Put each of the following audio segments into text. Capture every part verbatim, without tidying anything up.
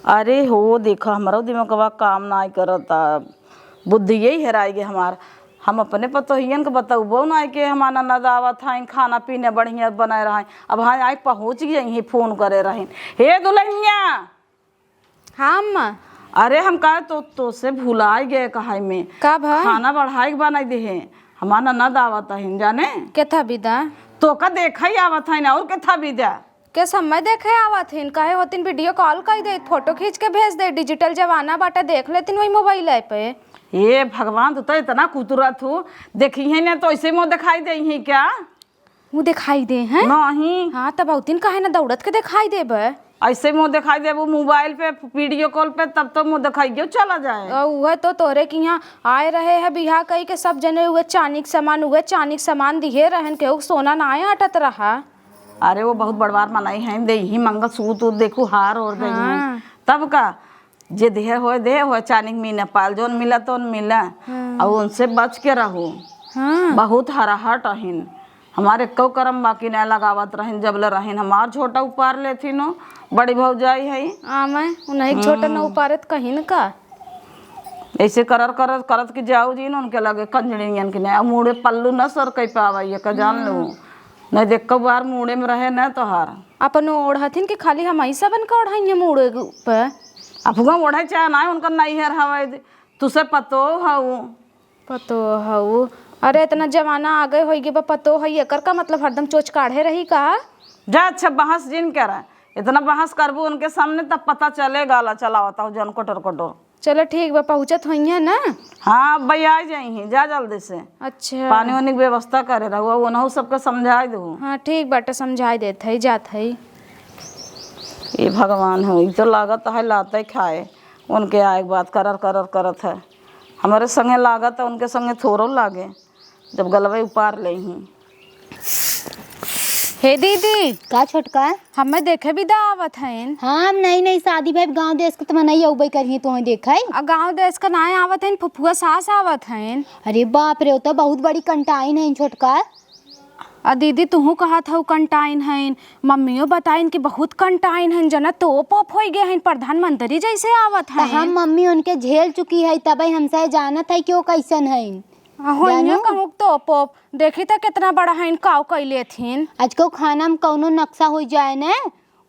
अरे हो, देखा, हमरो दिमगवा काम नाई करता, बुद्धिये हेराइ गे हमार। हम अपने पतोहियन के बतउबो नाई कि हमार ननद आवत हईन, खाना पीना बढ़िया बनाए रहईं। अब हाँ, आइ पहुँच गई, यहीं फोन करे रहईं। हे दुल्हनिया! हाँ अम्मा। अरे, हम कहे तो, तोसे भुलाइ गए कहइ में। का भा? खाना बढ़ाइ के बनाइ देहे। हमार ननद आवत हईन, जाने? केथा बिदा? तोका देखइ आवत हईन, अउर केथा बिदा? के समय देखे आवत हईन, कहे होतिन video call कइ देइत, photo खींच के भेज देइत, digital जमाना बाटे, देख लेतिन वही mobile पे। हे भगवान, तू तो इतना कुतुरत हू, देखिहैं न तो ऐसे मुँह देखाइ देइहीं का? मुँह देखाइ देहैं? नहीं। हाँ, तब बहुतिन काहे न दौड़त के देखाइ देबे? ऐसे मुँह देखाइ देबू mobile पे, video call पे, तब तो मुँह देखाइयो चला जाए। अ, उहे तो तोरे किहाँ आए रहे है बियाह कइ के, सब जने उहे चानी के सामान, उहे चानी के सामान दिहे रहन, केहू के सोना नाय अटत रहा। अरे, वो बहुत बड़वार मनई हैं, देइहीं मंगलसूत्र, देखू, हार ओर देइहीं। हाँ। तब का, जे देहे होए, देहे होए, चानी के मीना पाल, जौन मिला तौन मिला। हाँ। अउर उनसे बच के रहू। हाँ। बहुत हराहट अहिन। हमार एक्को करम बाकी नाय लगावत रहिन, जब ले रहिन हमार झोटा उपार लेथिन, बड़ी भौजाई है। आमे, उन्हीं के झोटा न हम्म। उपारत कहिन का? ऐसे करत, करत, करत कि जाऊ जी न उनके लगे कंजड़ियन के नाय, मुड़े पल्लू न सरकइ पावइ, एका जान लू। हाँ। नहीं देख, कब बार मुड़े में रहे न तोहार। अपन ओढ़थिन कि खाली हमहीं सबन का ओढ़इहें मुड़े पे? अफुआ ओढ़े चाहे नाय, उनकर नैहर हवइ, तुसे पतोह हऊ। पतोह हऊ। अरे, इतना जमाना आगे होइ गे बा, पतोह हई, एकर का मतलब हरदम चोच काढ़े रही का? जा, अच्छा, बहस जिन करा। इतना बहस करबू उनके सामने, तब पता चले गाला चलावत हऊ जौन कोटर कोटर। चलो ठीक बा, पहुँचत होइहें ना? हाँ, अब आइ जइहीं, जा जल्दी से। अच्छा। पानी वानी के व्यवस्था करे रहू, अउर उनहू सबके समझाइ दू। हाँ, ठीक बाटे, समझाइ देत हई, जात हई। ए भगवान हो, ई तो लागत है लाते खाए, उनके आए के बाद करर करर करत है। हमरे संगे लागत है, उनके संगे थोड़ो लागे। जब गलवे उपार लेइहीं। हे दीदी। का छोटका? हमें देखे बिदा आवत हईन। हाँ, हम नई नई शादी भइब, गाँव देश के त मनई अउबे करिहें तोहें देखइ। आ गाँव देश के नाय आवत हईन, फुफुआ सास आवत हईन। अरे बाप रे, उ त बहुत बड़ी कंटाइन हईन छोटका। आ दीदी, तुहू कहत हऊ कंटाइन हईन, मम्मियो बताइन कि बहुत कंटाइन हईन, जना तोप ओप होइ गे हईन, प्रधानमंत्री जैसे आवत त हईन। हम मम्मी उनके झेल चुकी है, तबे हमसे जानत है कि वो कैसन हईन। आ, होइहें जानू? कहूँ तोप ओप। देखी त केतना बड़ा हईन, काव कइ लेथिन। आज को खाना में कउनो नक्शा होइ जाए न,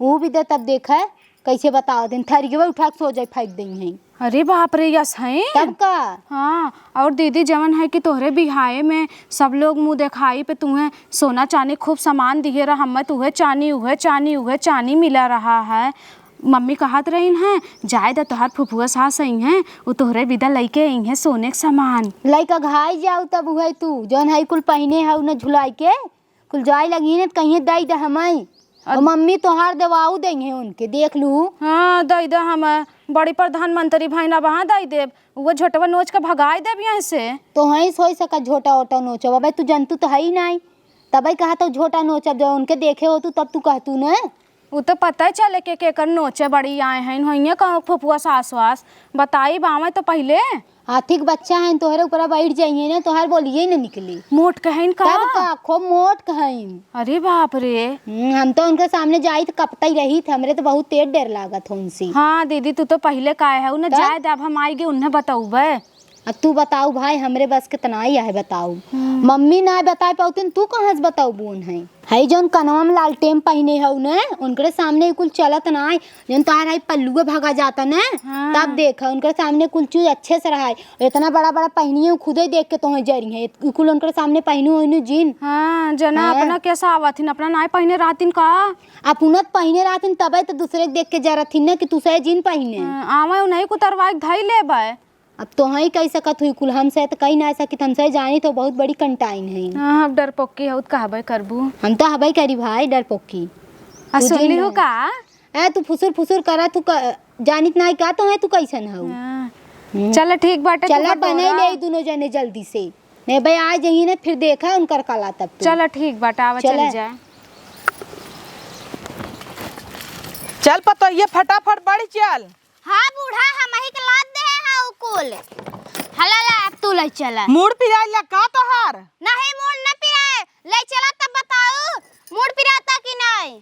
ऊ भी दे तब देखे, कैसे बतावत हईन, थरियवे उठा के सोझे फेंक देइहें। अरे बाप रे, यस हईन? तब का? हाँ, अउर दीदी जवन है कि तोहरे बिहाए में सब लोग मुँह देखाई पे तुहें सोना चानी खूब सामान दिहे रहा, हमें त उहे चानी, उहे चानी, उहे चानी मिला रहा है। मम्मी कहत रहिन हैं, "जाए द, तोहार फुफुआ सास अइहें, उ तोहरे बिदा लइके अइहें सोने के सामान।" लइका घाई जाऊ तब उहे तू, जौन है कुल पहिने हऊ न झुलाई के, कुल जाए लगिहें न त कहिहें, "दइ द हमइ।" अ- अउर मम्मी तोहार देवाऊ देइहें उनके, देख लू। हाँ, दइ द हमइ, बड़ी प्रधानमंत्री भइन, अब हाँ दइ देब, उहे झोटवा नोच के भगाइ देब यहाँ से। तोहइँ से होइ सका झोटा ओटा नोचब, अबे तू जनतू त हई नाहीं, तबइ कहत हऊ झोटा नोचब, जब उनके देखे होतू तब तू कहतू न। उ त पता ही चले के केकर नोचे बड़ी आए हईन, होइहें कहूँ फुफुआ सास वास। बताई बावे त पहिले। हाथी के बच्चा हईन, तोहरे ऊपरा बैठ जइहें न, तोहार बोलिए न निकली। मोट के हईन का? तब का, खूब मोट के हईन। अरे बाप रे। हम्म, हम त उनके सामने जाई त कपतई रही थे, हमरे त बहुत तेज डर लागत हो उनसे। हाँ दीदी, तू त पहिले कहे हऊ न, तब? जाए दे, अब हम आइगे उन्हें बतउबे। अब तू बताऊ भाई, हमरे बस के त नाई आहे बताऊ। हम्म। मम्मी नाई बताए पाउतिन, तू कहाँ से बताऊ बोन है? हई जौन कनवा में लालटेम पहिने हऊ न, उनकरे सामने ई कुल चलत नाई। जौन तोहार हई पल्लुए भगा जाता न, हाँ। तब देख, उनकरे सामने कुल चीज अच्छे से रहाई। इतना बड़ा बड़ा पहिनिए खुदे देख के तोहें जरी है, ई कुल उनकरे सामने पहिनू ओइनू जिन। हाँ, जना हाँ। अपना कैसा आवथिन, अपना नाई पहिने रहतिन का? अपना त पहिने रहतिन, तबे त दूसरे के देख के जरथिन न कि तू से जिन पहिने। हाँ, आवे उन्हीं कुतरवाई के धई लेबे। अब तोहई कहि सकत हुई कुल, हमसे त कहि नाहीं सकित, हमसे जानित हो बहुत बड़ी कंटाइन है। हाँ, अब डरपोकी हऊ त कहबे करबू। हम त हबे करी भाई डरपोकी। आ तू सुन जिन लिहू रहे। का? ए, तू फुसुर फुसुर करा, तू क-, जानित नाहीं का तोहे, तू कैसन हऊ? हाँ। हम्म। चल ठीक बाटे, तू चला बटोरा। बनाई ले दुनो जने जल्दी से। नहीं भाई आ जाइए ना, फिर देखा उनकर कला तब तू। चल ठीक बाटे, आवा चला। चल जाए। चल पतोहिए फटाफट बढ़ चल। हाँ बूढ़ा, हमही के लाद देहे हैं उ कुल। हला ला, अब तू लइ चला। मूड़ पिराइला का तोहार? नहीं, मूड़ न पिराए। लइ चला तब बताऊ, मूड़ पिराता कि नहीं?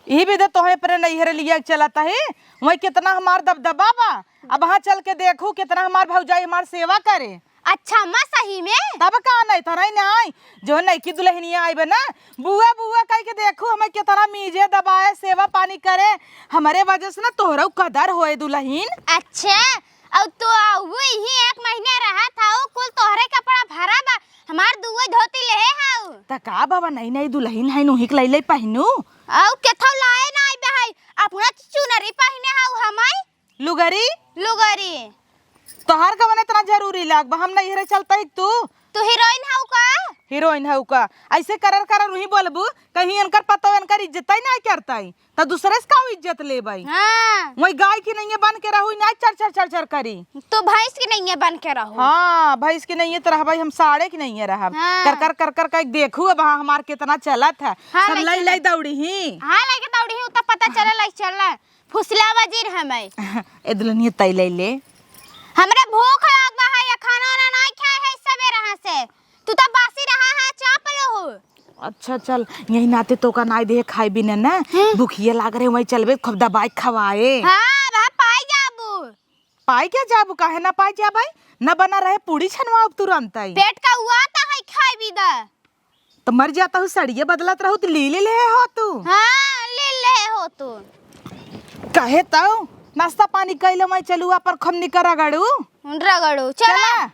इही बिदे तोहे अपने नैहरे लिया के चलत ही, वहीं कितना हमार दबदबा बा। अब वहाँ चल के देखू कितना हमार भौजाई हमार सेवा करे। अच्छा अम्मा, सही में? तब का नहीं, तोहरा ही नहीं, जो नईकी दुलहिनिया आइबे ना, बुआ बुआ कह के देखू, हमें कितना मीजे दबाए, सेवा पानी करे, हमरे वजह से ना तोहरउ कदर होए दुलहिन। अच्छा, अउ तू आऊ ही एक महीने रहत हऊ, कुल तोहरे कपड़ा भरा बा, हमार दुए धोती लेहे हऊ। त का बाबा, नई नई दुलहिन है, उही के लई लई पहिनू। अउ केथौ लाए ना आइबे है, अपना चुनरी पहिने हऊ हमाई। लुगरी? लुगरी। तोहार कवन इतना जरूरी लाग बा? हम नैहरे चलता ही तू? तू हीरोइन हऊ का? हीरोइन हऊ का? ऐसे करर करर उही बोलबू, कहीं इनकर पतो इनकर इज्जत ही नहीं करता ही, त दूसरे से का इज्जत लेबई? हाँ। वही गाय की नैये बन के रहू, नहीं चर चर चर चर करी। तू भैंस की नैये बन के रहू। हाँ, भैंस की नैये त रहबई, हम साढ़े की नैये रहब। हाँ। कर कर कर कर कर देखू अब, हाँ, हमार कितना चलत है। हाँ, सब लई लई दौड़ी ही। हाँ, लई के दौड़ी ही, उतना पता चले, लई चल। फुसला वजीर हमै। ए दुल्हनिया, तई ले ले। हमरे भूख लाग बा है, ये खाना वाना नाई खाए है सवेरे से। तू तो बासी रहा है, चाप लो हो। अच्छा चल, यही नाते तोका नाई दे खाए बिना ना। हम्म। भूखिया लाग रहे, वहीं चलबे खूब दबाई खवाए। हाँ, वहाँ पाई जाबू। पाई क्या जाबू, काहे ना पाई जाबे? ना बना रहे पूड़ी छनवाओ तुरंत आई। पेट का हुआ तो है खाए भी दा। त मर जाता हूँ, सड़िया बदलत रहू त ली ले ले हो तू। हाँ, ले ले हो तू। कहे तऊ नाश्ता पानी कैले मैं चलू अपन खमनी कर रगड़ू। रगड़ू, चला। चला।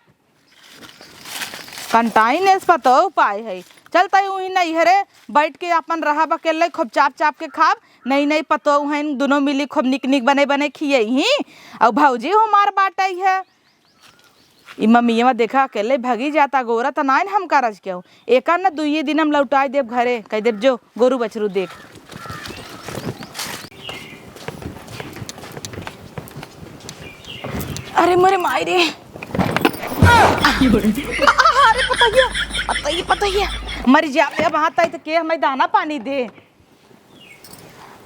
कंटाइन एस पतोह पाए है। चल तई उही नैहरे बैठ के अपन रहब अकेले, खूब चाप चाप के खाब। नई नई पतोह हैं, दुनो मिली खूब निक निक बने बने खियई ही। अउ भौजी हमार बाटई है। ई मम्मियवा देखा अकेले भगी जाता, गोरा त नाइन हम करज केहू। एका न दुइये दिन हम लौटाई देब घरे, कह देब जो गोरू बछरू देख। अरे मोरे माई रे। अरे पतोहिया, पतोहिया, पतोहिया। मर जा, अब हाथ आई त के हमें दाना पानी दे।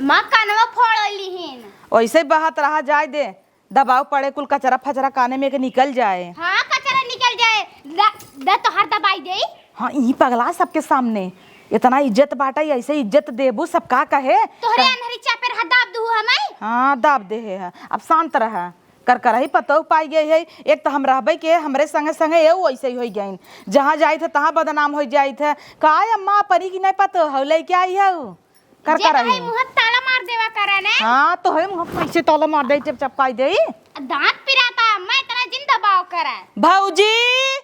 माँ कानवा फोड़ लिहिन। वैसे बहत रहा, जाए दे। दबाव पड़े, कुल कचरा फचरा काने में के निकल जाए। हाँ, कचरा निकल जाए। द, द तोहार दबाई देई। हाँ, ई पगला सबके सामने। इतना इज्जत बाटे, ऐसे इज्जत देबू, सब का कहे? तोहरे कर- अनहरी चापेर हा दाब दू हमें। हाँ, दाब दे है। अब शांत रहा। कर करही पतोह पाई गई है। एक तो हम रहबे के, हमरे संगे संगे एहू ऐसे ही होई गइन। जहाँ जाइत है, तहाँ बदनाम होई जाइत है। का अम्मा, परी की नहीं पतोह हो, लइके आई है उ? कर जे करही। तोहई मुँह ताला मार देवा करे ने। हाँ, तोहई मुँह कैसे ताला मार दे, चप चपकाई दे। दाँत पिराता, मैं इतना जिन दबाव करे। भौजी,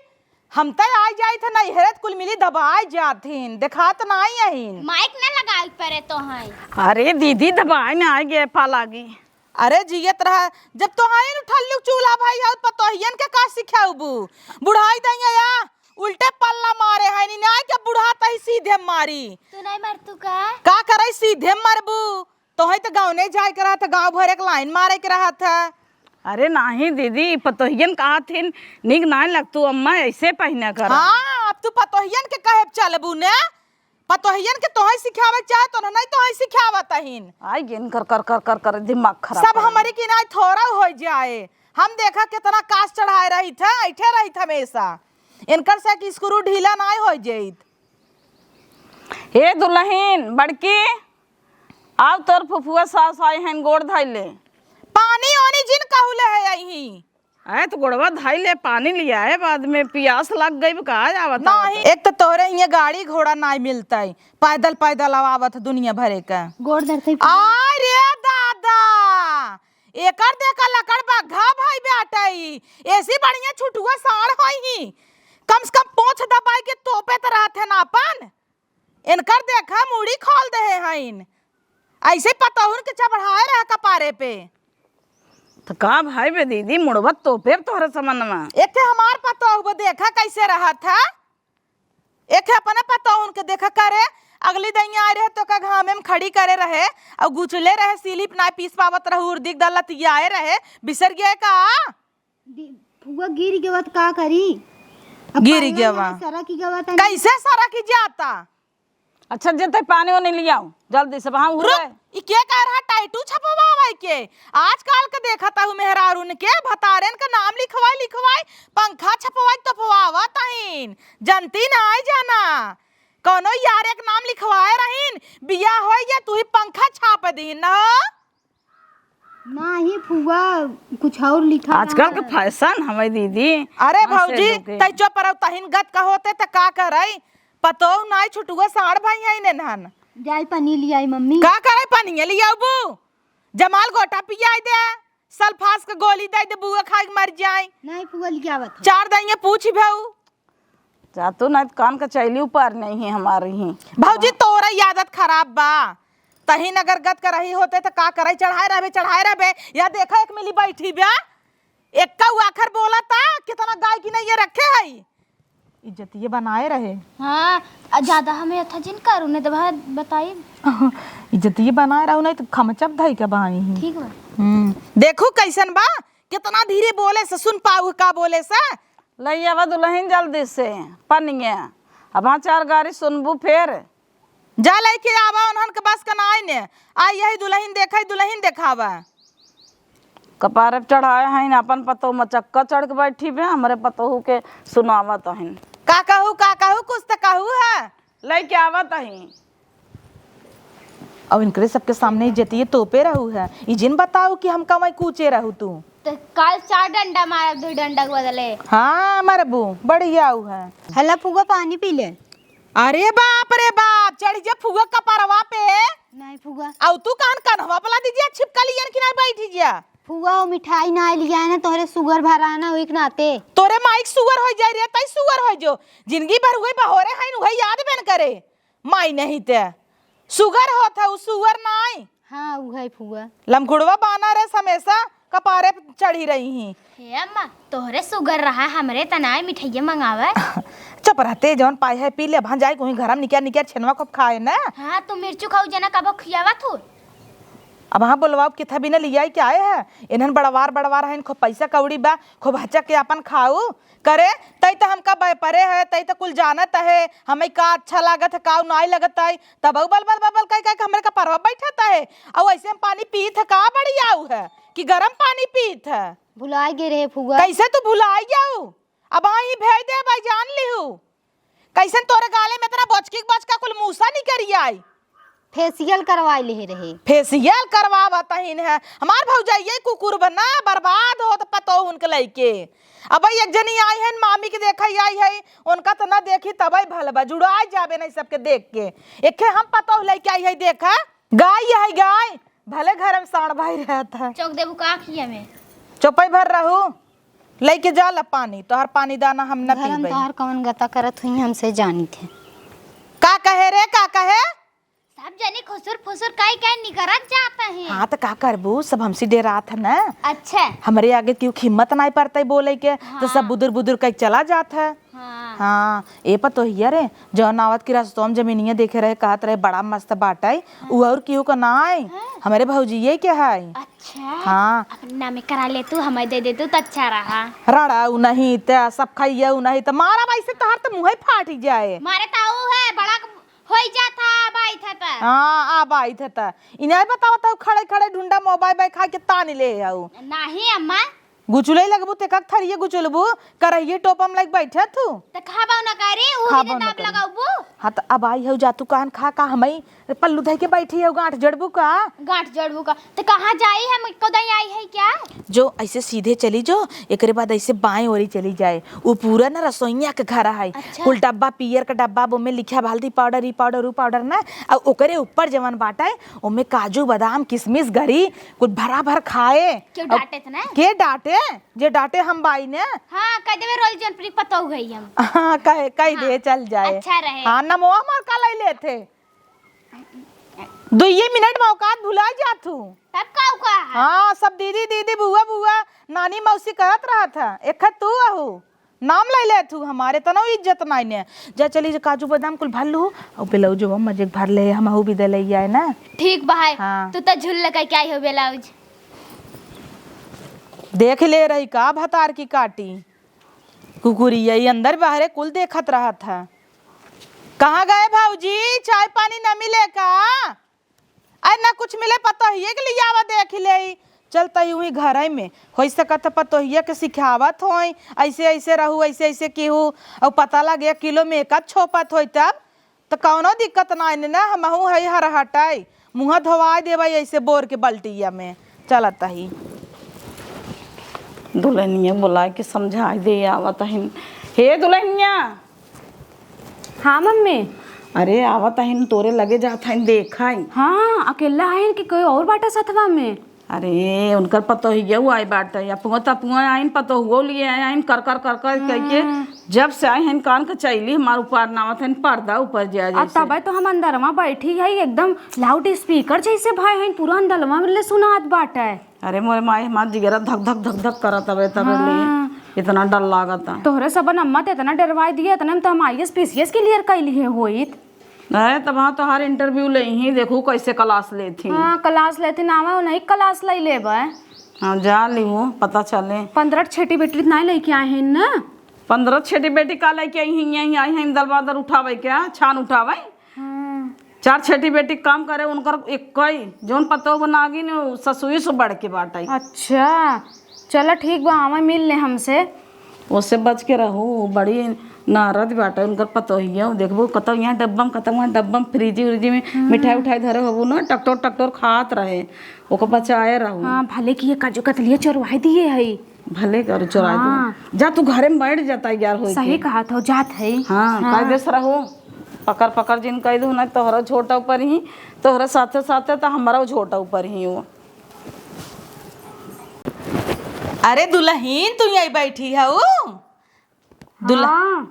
हम त आई जाइत है नैहरे त कुल मिली दबाई जाथिन, देखात नाई अहिन। माइक न लगाल परे तोहई। अरे दीदी, दबाई ना आए गे फा लागी। अरे जियत रहा, जब तोहई ठल्लू चूल्हा भाई हो त पतोहियन के का सिखाउबू? बुढ़ाई दइया या उल्टे पल्ला मारे है, नी नाई के बुढ़ा तही सीधे मारी। तू नहीं मर तू का? का करे सीधे मरबू? तोहई त गाँव नहीं जाए के रहा था, गाँव भर एक लाइन मारे के रहा था। अरे नाही दीदी, पतोहियन कहा थिन, नीक नाई लगतू अम्मा, ऐसे पहिना कर। हाँ, अब तू पतोहियन के कहे चलबू ने? पतोहियन के तोहई सिखावे चाहे तो नहीं, तोहई सिखावत अहिन। आई गे इनकर कर कर कर कर दिमाग खराब सब कर हमरी की नाई थोड़ा हो जाए। हम देखा कितना कास चढ़ाए रही थे, ऐठे रही थे हमेशा। इनकर से कि स्क्रू ढीला नाई हो जाइत। हे दुल्हन बड़की, आव तोर फुफुआ सास आए हैं, गोड़ धइले। पानी ओनी जिन कहूले है यही। आए तो गोड़वा धइले, पानी लियाए, बाद में पियास लग गई, का आवत आवत। नहीं, एक तो तोहरे हियाँ गाड़ी घोड़ा नाई मिलता है, पैदल पैदल आवावत दुनिया भरे का। गोड़ धरते ही आ रे दादा, एकर देखा लकड़ बग्घा भाई बेटई, ऐसी बढ़िया छुटुआ साढ़ होई ही, कम से कम पोंछ दबाई के तोपे त रहत है ना अपन। इनकर देखा मुड़ी खोल देहे हईन, ऐसे पतोहुन के चढ़ाए रह कपारे पे। त का भाई बे दीदी, मुड़वा तोपे तोहरे समनमा। एक ठे हमार पतोह बा, देखा कैसे रहत है। एक ठे अपने पतोहुन के देखा करे, अगली दइया आए रहे तो का घामे में खड़ी करे रहे, और गुचले रहे, सीलिप ना पीस पावत रहू, उर्दी के दलत आए रहे, बिसर गए का? दी-, फुआ गिर गवा त का करी? अब गिर पानी गवा। में सरक गवा तनी। कैसे सरक जाता? अच्छा, जे तै पानी ओनी लियाओ, जल्दी से, हम रुक, हुए। ई के कह रहा टाइटू छपवावे के? आजकल के देखत हूँ मेहरारून के, भतारेन के नाम लिखवाई, लिखवाई, पंखा छपवाई, तोपवावत हईन। जनती नाई जाना। कौनो यारे क नाम लिखवाए रहीन, बियाह होइ गया, तू ही पंखा छाप दीन न हो। नाही फुआ, कुछ और लिखा आजकल रहा के है। फैशन हवे दीदी। अरे हाँ, से भौजी, लोग के। तै चुप रहो, तहिन गत का होते त का करई? पतोह नाई छुटुआ साढ़ भाई है इन्हें नहन। जाई पानी लियाई मम्मी। का करई पानी लियाउबू? जमाल गोटा पियाई दे, सल्फास के गोली दे दे, बुआ खाई के मर जाई। नाही फुआ लियावत है। चार दाइये पूछ भऊ। जा तू, नहीं तो कान का चैली ऊपर नहीं है हमारी ही। भौजी, तोरा ही आदत खराब बा। तहिन अगर गत करही होते त का करई? चढ़ाए रहबे, चढ़ाए रहबे। या देखा, एक मिली बैठी बा, एक्का आखर बोला ता, कितना गाय की नहीं ये रखे है। इज्जतिये बनाए रहे। हाँ, आ ज्यादा हमें अथा जिन करू, नहीं तो भाई बताई। इज्जतिये बनाए रहू, नहीं तो खमचब धई के बाई ही। ठीक बा। हम्म, देखू कैसन बा, कितना धीरे बोले से, सुन पाऊ का बोले से। लई आवा दुलहिन जल्दी से पनिया। अब हाँ चार गारी सुनबू फेर। जा लइके आवा, उन्हन के बस का नाई ने। आ यही दुलहिन देखई, दुलहिन देखावा। कपारे पे चढ़ाए हईन, अपन पतोह मचक्का चढ़ के बैठी बे, हमरे पतोहू के सुनावत हईन। का कहू, का कहू, कुछ त कहू है। लइके आवत हईन। अब इनकरे सबके सामने इज्जतिये तोपे रहू है। ई जिन बताऊ कि हम कमाई कूचे रहू तू। त काल चार डंडा मारब, दो डंडा के बदले। हाँ, मरबू, बढ़िया उ है। हला फुआ पानी पी ले। अरे बाप रे बाप, चढ़ी जा फुआ कपरवा पे। नहीं फुआ। अउ तू कान कन्हवा पला दीजिए, छिपका लियन कि नहीं बैठी जा। फुआ, वो मिठाई ना लिया है ना, तोहरे सुगर भरा है ना, वही के नाते। तोरे माइक सुगर होइ जाए रे, तई सुगर होइ जो। जिंदगी भर उहे बहोरे हईन, उहे याद बेन करे। माई नहीं ते। सुगर होत है, उ सुगर नाई। हाँ, उहे फुआ। लमखुड़वा बाना रे, हमेशा कपारे पे चढ़ी रही ही। हे अम्मा, तोहरे सुगर रहा, हमरे तनाए मिठाइया मंगावे। चुप रहते, जौन पाए है पी ले, भां जाए कोई घर में निकिया निकिया छेनवा खूब खाए ना। हाँ, तू मिर्चू खाऊ जना कबो खियावा थू। अब हाँ बोलवाओ किथा भी न लियाई के आए है, इन्हन बड़वार बड़वार है, इनको पैसा कौड़ी बा, खूब हचक के अपन खाऊ। करे, तई त हमका बय परे है, तई त कुल जानत है, हमें का अच्छा लागत है, का नाई लगत है, तब बल बल बल बल कह कह के हमरे कपरवा बैठत है। अउ ऐसे हम पानी पीत है, का बढ़िया है कि गरम पानी पीत है? भुलाई गे रहे फुआ। कैसे तू भुलाई जाऊ? अब आई भेज दे भाई, जान लिहू। कैसन तोरे गाले में इतना बचकी के बचका कुल मूसा निकरी आई? फेसियल करवाई ले रहे। फेसियल करवावत हईन है। हमार भौजाइये कुकुर बना बर्बाद होत पतोह उनके लइके। अब एक जनी आई है, मामी के देखा आई है, उनका तो ना देखी तबई भल बा, जुड़ाई जाबे नहीं सबके देख के। एके हम पतोह लइके आई है, देखा, गाय है गाय, भले घर में साढ़ भाई रहत है। चौक देबू का आँखिया में? चौपई भर रहू, लइके जा ला पानी, तोहर पानी दाना हम न घर में पीबे। तोहर कवन गता करत हुई हमसे जानी थे। का कहे रे, का कहे? सब जनी खुसुर फुसुर काई काई निकरत जात है। हाँ, त का करबू, सब हमसे डेरात है ना। अच्छा। हमरे आगे केहू के हिम्मत नाई परतई बोले के, त सब हाँ। बुदुर बुदुर कई चला जात है। हाँ। हाँ, ए पतोहिया रे, जौन आवत की रस्तों में जमीनिया देखे रहे, कहत रहे बड़ा मस्त बाटई, हाँ। उ और केहू का नाई, हाँ। हमरे भौजिये के है। अच्छा। हाँ। अपने नामे करा ले तू, हमें दे दे तू त अच्छा रहा। रड़ा उ नहीं त, सब खाइया उ नहीं त, मारा भाई से तहार त मुँहे फाटी जाए। मारे त उ है, बड़ा होई जात है, आबाई था त। हाँ, आबाई था त। इन्हें बतावा त खड़े खड़े ढूंढा मोबाइल बाई खा के तानी ले आऊ। नाही अम्मा। गुचुले लगबू, ते का थरिये गुचुलबू, करहिये टोपम लाइक बैठे थू। त खाबा ना करी, उ खाबा ना दाब करी। लगाबू। हाँ, त अब आई हऊ, जा तू कान खा, का हमई पल्लू धई के बैठी हऊ, गांठ जड़बू का? गांठ जड़बू का? त कहाँ जाई हम, कदई आई है क्या? जो ऐसे सीधे चली जो, एकरे बाद ऐसे बाएं ओरी चली जाए, उ पूरा ना रसोइया के घर है। अच्छा। कुल डब्बा, पियर का डब्बा, ओमे लिखा हल्दी पाउडर, ई पाउडर, उ पाउडर ना, अउ ओकरे ऊपर जवन बाटे, ओमे काजू, बादाम, किशमिश, गरी, कुल भरा भर खाए। क्यों अउ डांटे थे ना? के डांटे? जे डांटे हम बाई ने। हाँ, कह देवे रोल जौन परी पतौ गई हम। हाँ, कहे, कह दे, हाँ, चल जाए। अच्छा रहे। हाँ, नमवा हमार का लाई लेथे? दुइये मिनट में औकात भुला जात हूँ। तब का औकात? हाँ, सब दीदी, दीदी, बुआ, बुआ, नानी, मौसी कहत रहत है। एक तू अहू, नाम लाई लेत हूँ हमारे, तनो इज्जत नाई ने। जा चली, जो काजू बादाम कुल भर लू, और ब्लाउज वो मजे के भर ले, हम अहू भी दे ले आए ना। ठीक बा है। हाँ। तू तो झुल लगा के आई हो ब्लाउज। देख ले रही का भतार की काटी। कुकुरिया ई अंदर बाहरे कुल देखत रहत है। कहाँ गए भौजी? चाय पानी न मिले का? अरे न कुछ मिले, पतोहिए के लियावा देख ले। चल तई उही घर में। होइ सकत है पतोहिया के सिखावत होई, ऐसे ऐसे रहू, ऐसे ऐसे किहू। और पता लगे किलो में एक आध छोपत होई तब। त कौनो दिक्कत नाहीं न, हमहू हई हर हटाई, मुँह धोवाई देबै ऐसे बोर के बल्टिया में। चलत ही दुल्हनिया बोलाए के समझाई दे, आवत हइन। हे दुल्हनिया। हाँ मम्मी। अरे आवत हइन, तोरे लगे जात हइन, देखा हइन। हाँ, अकेला हइन कि कोई और बाटे सथवा में? अरे उनकर पतोहिया आई बाटे, अपुआ तपुआ आइन, पतोहुओ लिए आइन, कर कर कर कर कइके। हम्म। जब से आई हइन कान के चैली हमार ऊपर नावत हइन, पर्दा ऊपर जा आ जैसे। तबे तो हम अंदरवा बैठी है, एकदम लाउड स्पीकर जैसे भय हइन, पूरा अंदरवा में ले सुनात बाटे। अरे मोरे माई, हमार जिगरा धक धक धक धक करत हवे, तब ले हाँ। इतना डर लागता। तोहरे सबन अम्मा त इतना डरवाई दिए, इतने में तो हम आईएएस पीसीएस क्लियर कैली है होइत। अरे तब हाँ, तोहार इंटरव्यू ले ही, देखू कैसे क्लास लेथी। हाँ, क्लास लेथी ना, आवे उन्हीं क्लास ले लेबे। हाँ, जा ली वो, पता चले। पंद्रह छेटी बेटी नहीं लेके आए हैं ना? पंद्रह छेटी बेटी का लेके आई हैं, यहीं आई हैं दलबादर उठावे क्या, छान उठावे। हाँ। चार छेटी बेटी काम करे, उनकर एक कई, जौन पतोह बना गई न, ससुई से बढ़ के बाटे। अच्छा, चलो ठीक बा, आवे मिल ले हमसे। ओसे बच के रहू, बड़ी नारद बाटे उनकर पतोहिया। देखबू कतौ यहाँ डब्बा में, कतौ वहाँ डब्बा में, फ्रिजी उरिजी में हम्म। मिठाई उठाई धरे होबू ना, टकटोर टकटोर खात रहे, ओको बचाए रहू। हाँ, भले कि ये काजू कतलिया चोरवाई दिए है। भले करू चोराई दू। हाँ। जा तू घरे में बैठ जाता यार होई सही के। कहा था, जात है। हाँ, हाँ। कायदे से रहो, पकड़ पकड़ जिन कह दू ना, तोहरा झोटा ऊपर ही, तोहरा साथे साथे तो हमारा झोटा ऊपर ही हो। अरे दुल्हन, तू यही बैठी हऊ? दुल्ह-,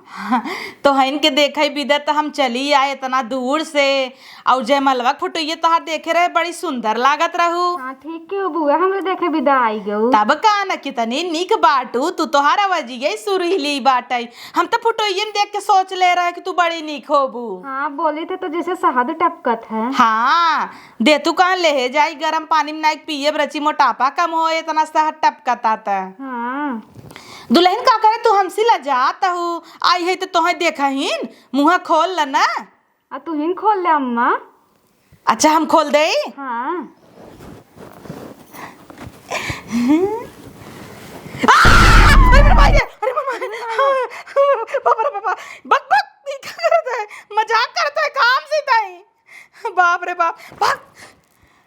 हाँ। तोहन के देखे बिदा त हम चली आए इतना दूर से, और जयमलवा के फोटो ये तोहार देखे रहे, बड़ी सुंदर लागत रहू। हाँ, ठीक के हो बुआ, हमरे देखे बिदा आई गऊ। तब का न, कितनी निक बाटू तू, तोहार आवाजिये सुरीली बाटे। हम त फोटोइये में देख के सोच ले रहे कि तू बड़ी निक होबू। हाँ, बोली थे तो जैसे शहद टपकत है। हाँ, दे तू कहाँ ले जाई, गरम पानी में नाइक पिए, बरची मोटापा कम हो, इतना शहद टपकता त। हाँ। दुल्हन का करे, तू हमसे लजात हऊ, आई है तो तोहे देखहिन, मुँह खोल ल ना। आ तू हिन खोल ले अम्मा। अच्छा, हम खोल दे? हाँ। आ! अरे मेरे भाई रे, अरे मेरे भाई। बाप रे बाप, बक बक, ये क्या करत है? मजाक करत है काम से ताई। बाप रे बाप, भाग।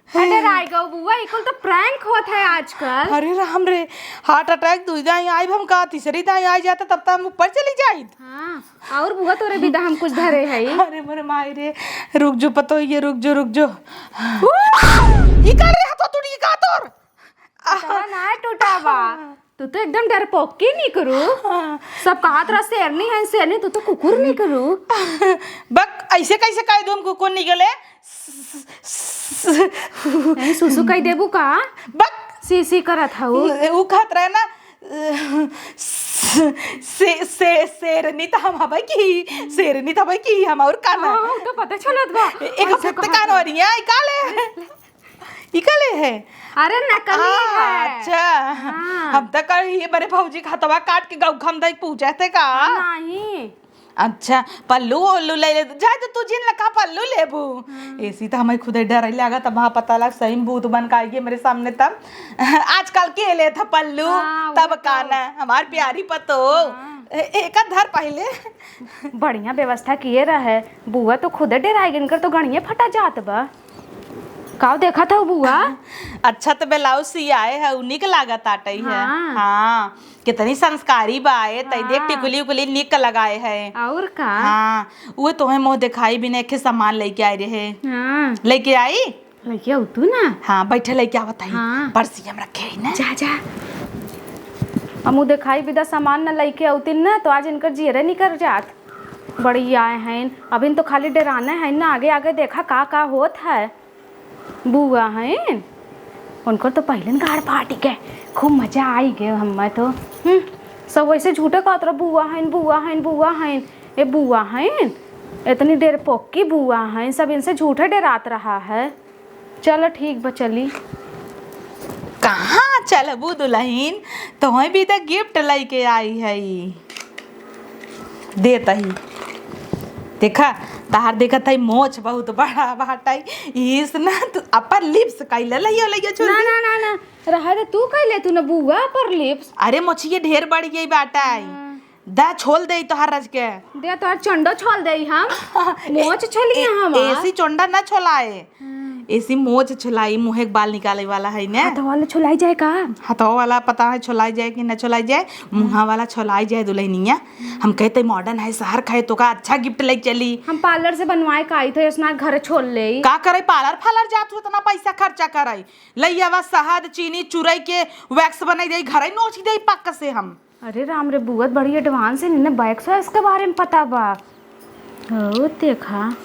अरे राय गौ बुआ, ई कुल तो prank होत है आजकल। अरे राम रे, heart attack दुई दाई आइब हम का, तीसरी दाई आई जाता तब तो हम ऊपर चली जाइत। हाँ, और बुआ तोरे बिदा हम कुछ धरे है। अरे मोरे माई रे, रुक जो पतोहिए, रुक जो, रुक जो। ऊ! ई का रे हथवा टूट गई का तोर? हथवा ना टूटा बा। तू तो एकदम डरपोकी निकरू। हाँ। सब कहत रहा शेरनी है, शेरनी, तू तो कुकुर निकरू। बक, ऐसे कैसे कह दूँ हम कुकुर निकले? नहीं, सुसु कह देबू का? बक। सी सी करत हऊ। उ कहत रहे ना, से, से, शेरनी त हम हबै की, शेरनी त हबै की, हम और का ना। हाँ, उ तो पता चलत बा। एक हफ्ते कान हो रही है, ई का ले? ई का ले है? अरे नकली आ, है। अच्छा। हाँ। हम त कही, ये बड़े भौजी के हथवा काट के गौ खम दई पूछे थे का? नहीं। अच्छा, पल्लू ओल्लू ले ले, जाए तो तू जिन लखा पल्लू लेबू। हाँ। ऐसी तो हमें खुदे डर लगा, तब वहाँ पता लग सही में भूत बन के आएगी मेरे सामने तब। आजकल के ले था पल्लू, हाँ, तब वो का तो। ना, हमार प्यारी पतो। हाँ। ए-, एका धर पहले। बढ़िया व्यवस्था किए रहे, बुआ तो खुदे डेराई गई, इनकर तो गणिये फटा जात बा। काव देखत हऊ बुआ? अच्छा त ब्लाउज सियाए है, उ निक लागत आटई है। हाँ। हाँ, कितनी संस्कारी बा ए, तई देख हाँ। टिकुली उकुली निक लगाए है। और का? हाँ, उहे तोहे मोह दिखाई बिना एक सामान लेके आए रहे। हाँ। लेके आई? लेके आऊ तू ना। हाँ, बैठे लेके आवत आई। हाँ। पर्सिया में रखे है ना। जा, जा। हमू दिखाई बिदा सामान न लेके आउतिन ना, तो आज इनकर जियरे निकर जात। बड़ी आए हैं, अभी तो खाली डेराने हैं ना, आगे आगे देखा का का होत है। बुआ हैं, उनकर तो पहले गाड़ फाटी गए, खूब मजा आई गए हमें तो। हम्म, सब वैसे झूठे कहत रहो, "बुआ हैं, बुआ हैं, बुआ हैं।" ए बुआ हैं, इतनी देर पोक्की बुआ हैं, सब इनसे झूठे डेरात रहा है। चलो ठीक बा, चली। कहाँ चलबू दुल्हन, तोहे भी तो गिफ्ट लेके आई है। देत ही। देखा, तहार देखत है मोछ बहुत बड़ा बाटै। इस ना तू अपर लिप्स कैले लइयो, लइयो छोड़ ना, दे। ना, ना, ना। रहा दे, तू कैले तू ना बुआ अपर लिप्स। अरे मोछिए ढेर बढ़ गई बाटै। हाँ। दा, छोल देई तोहार रज के। दे, तोहार चंडो छोल देई हम। मोच छोली ए-, हमार। एसी चंडा ना छोलाए। हम्म। एसी मोच छोलाई, मुँहे के बाल निकाले वाला है ने। हाथवा वाला छोलाई जाए का? हाथवा वाला पता है छोलाई जाए कि ना छोलाई जाए, मुँहा वाला छोलाई जाए दुल्हनिया। हम कहते modern है, शहर खाए तो का अच्छा gift लेके चली। हम parlour से बनवाए का आई तो ऐसना घर छोल लेई। का करे parlour फालर जात हो, इतना पैसा खर्चा करे? लइयावा शहद, चीनी, चुरई के wax बनाई देई, घरे नोच देई पक्का से हम। अरे राम रे बुआ, त बड़ी advance है, इन्हें wax wax के बारे में पता बा। ओ देखा।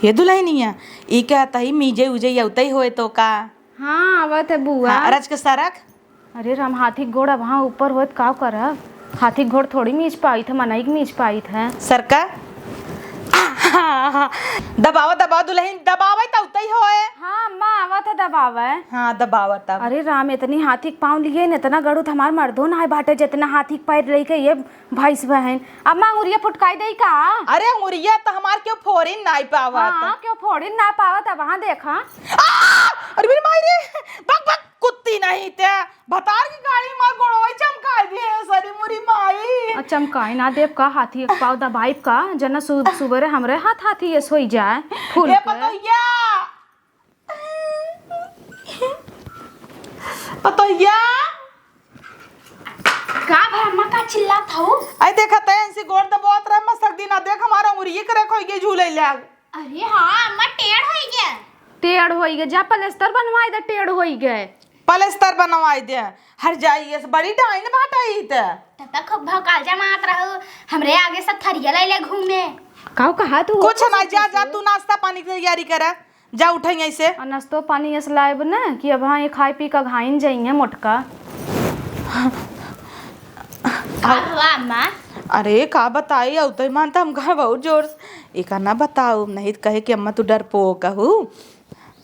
ये दुल्हनिया, ई का तही मीजे उजे अउतई होए तो का? हाँ, आवत है बुआ। हाँ, रज के सरक। अरे राम, हाथी के गोड़ अब हाँ ऊपर होत का करब? हाथी के गोड़ थोड़ी मीज पाइत है, मनई के मीज पाइत है। सरका। दबावा, दबावा दुल्हन, दबावे त अउतई होए। हाँ अम्मा, आवत है दबावे। हाँ, दबावा तब। अरे राम, इतनी हाथी के पाँव लिए न, इतना गड़ू त हमार मर्दो ना है बाटे, जितना हाथी के पैर लेके ये भैंस बहन। अम्मा, अंगुरिया फुटकाई देई का? अरे अंगुरिया त हमार क्यों फोड़िन नाई पावत। हाँ, क्यों फोड़िन ना पावत, अब हाँ देखा। आ! अरे मेरी माई रे, बक बक, कुत्ती नहीं ते। भतार की गाड़ी मार गोड़वई चमकाई दिए, सरी मुरी माई। आ, चमकाई ना देब का, हाथी एक पाव दबाइब का, जना सु-, सुबेरे हमरे हाथ हाथी ये सोई जाए, फूल ए के। पतोहिया, पतोहिया। का भा अम्मा, का चिल्लात हऊ? आई देखा तैं इनसे गोड़ दबावत रहे मसक दिन, आ देख हमारा उंगरी एक रख होई गई झूले लाग। अरे हाँ अम्मा, टेढ़ होई गया। टेढ़ होई गया, जा पलस्तर बनवाई दे, टेढ़ होई गए। पलस्तर बनवाई दे, हर जाई, ये से बड़ी डाइन बाटई त। तब तक खूब भौकाल जमात रहू, हमरे आगे सब थरिया ले ले घूमे। काऊ कहा तू? कुछ ना, जा, जा, तू नाश्ता पानी की तैयारी करा, जा उठा यहीं से। और नाश्तो पानी ऐसे लाइब ना कि अब हाँ, ये खाए पी का घाइन जाइए मोटका। का भवा अम्मा? अरे, का बताई, अउतई मान त हम कहा बहुत जोर से, एका ना बताऊ, नहीं त कहे कि अम्मा तू डरपोक हऊ।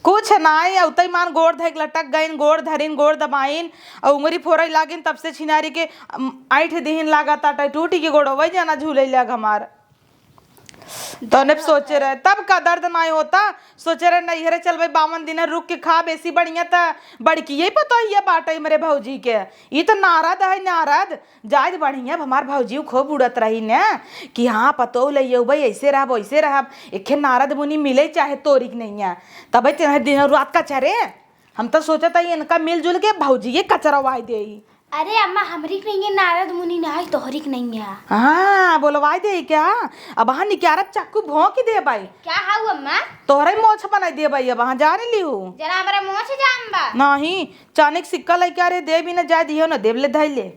कुछ नाई, अउतई मान गोड़ धइक लटक गइन, गोड़ धरिन, गोड़ दबाइन, अउ उंगरी फोरई लागिन, तब से छिनारी के, अम, ऐंठ दिहिन लागत आटे, टूटी के गोड़, वही जना झूले लाग हमार। तने सोचे रहे, तब का दर्द नाई होता, सोचे रहे नैहरे चलबे, बावन दिन रुक के खा, बेसी बढ़िया त बड़की यही पतोहिया बाटे हमरे भौजी के, ई त नारद है, नारद। जायद बढ़िया, अब हमार भौजी खूब उड़त रही न कि हाँ, पतोह लइयउबे, ऐसे रहब, वैसे रहब। एखे नारद मुनि मिले चाहे तोरी के नैया, तबे तेने दिन रात का चरे। हम तो सोचत हई, इनका मिलजुल के भौजी के कचरवाई देई। अरे अम्मा, हमरी के नैया नारद मुनि ना है, तोहरी के नैया। हाँ, बोलवाई देई क्या? अब हाँ, निक्यारब चाकू भोंक देबई। क्या हाउ अम्मा? तोहरे मोछ बनाई देबई, अब हाँ, जान लिहू। जरा हमरा मोछ जाम बा। नहीं, चानी के सिक्का लइके आ रे, देबी न जाए दियो न, देब ले धइले।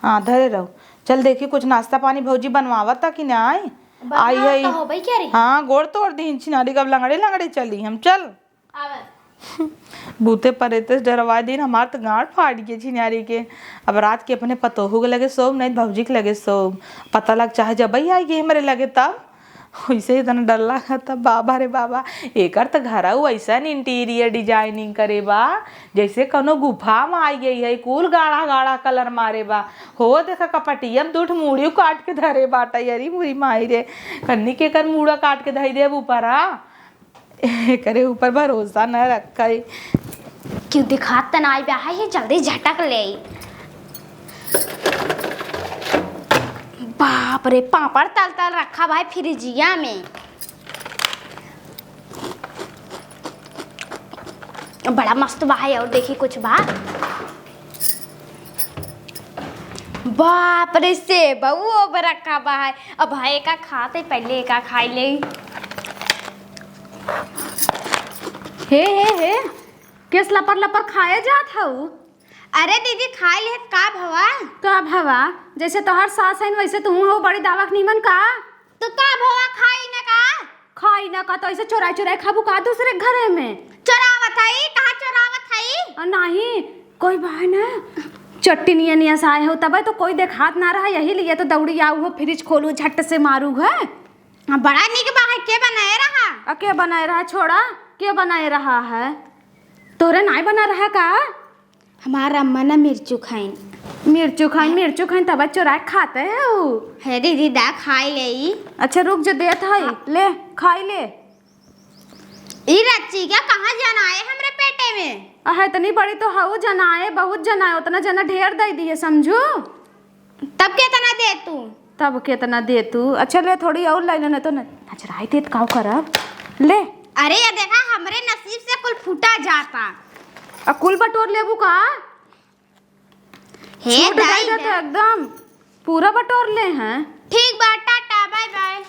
हाँ, धरे रहो। चल देखी, कुछ नाश्ता पानी भौजी बनवावत ता कि ना आई? बनवावत आई है। तो होबे क्या रे? हाँ, गोड़ तोड़ दीन छिनारी, कब लंगड़े लंगड़े चली हम। चल। आवे। भूते परेते से डरवा दीन, हमार तो गांड फाट गए छिनारी के। अब रात के अपने पतोहू के लगे सोब, नहीं भौजी के लगे सोब। पता लग चाहे जब ही आई गई हमारे लगे तब। वैसे ही इतना डर लगा था, बाबा रे बाबा। एकर त घरऊ ऐसन interior designing करे बा, जैसे कौनो गुफा में आई गई है। कुल गाढ़ा गाढ़ा colour मारे बा। हो देखा, कपटिया में दू ठो मूड़ियो काट के धरे बाटा। अरे मुरी माई रे, कन्नी के कर मूड़ा काट के धई देब ऊपर, आ? एकरे ऊपर भरोसा न रखे। क्यों दिखात त ना आई बा, है, जल्दी झटक ले। बाप रे, पापड़ तल तल रखा बा फ्रिजिया में। बड़ा मस्त बा है, और देखी कुछ बा। बाप रे, सेब वो रखा बा है। अब है एका खाते, पहले एका खाई ले। हे, हे, हे, केस लपर लपर खाए जात हऊ? अरे दीदी, खाई लेत का भवा? का भवा? जैसे तोहार सास हईन, वैसे तू हऊ बड़ी दावक नीमन का? तो का भवा, खाई न का? खाई न का, तो ऐसे चोराई चोराई खाबू का दूसरे के घरे में? चोरावत हई? कहाँ चोरावत हई? आ, नहीं, कोई बा ना, चट्टी नियन नियस आए हो, तबे तो कोई देखात ना रहा, यही लिए तो दौड़ी आऊ हो, फ्रिज खोलू, झट से मारू है। हाँ, बड़ा निक बा है, के बनाए रहा? आ, के बनाए रहा? छोड़ा, के बनाए रहा है? तोरे नाई बना रहा का? हमार अम्मा ना मिर्चू खाइन। मिर्चू खाइन, मिर्चू खाइन, तब चोरा के खाते हैं ऊ। हे दीदी, दा खाई ले ई। अच्छा रुक जो देत है, हाँ। ले खाई ले। ई रच्ची क्या कहाँ जनाए हमरे पेटे में? अहे, इतनी बड़ी तो हऊ जनाए, बहुत जनाए, उतना जना ढेर दे दिए, समझू? तब केतना दे तू? तब केतना दे तू? अच्छा ले, थोड़ी और लाई ले, नहीं तो न-, नजराई देत काव करब। ले। अरे ये देखा, हमरे नसीब से कुल फूटा जाता। आ कुल बटोर लेबू का? हे छूट दाई गई रे। तो एकदम पूरा बटोर ले हैं। ठीक बा, टाटा, बाय बाय।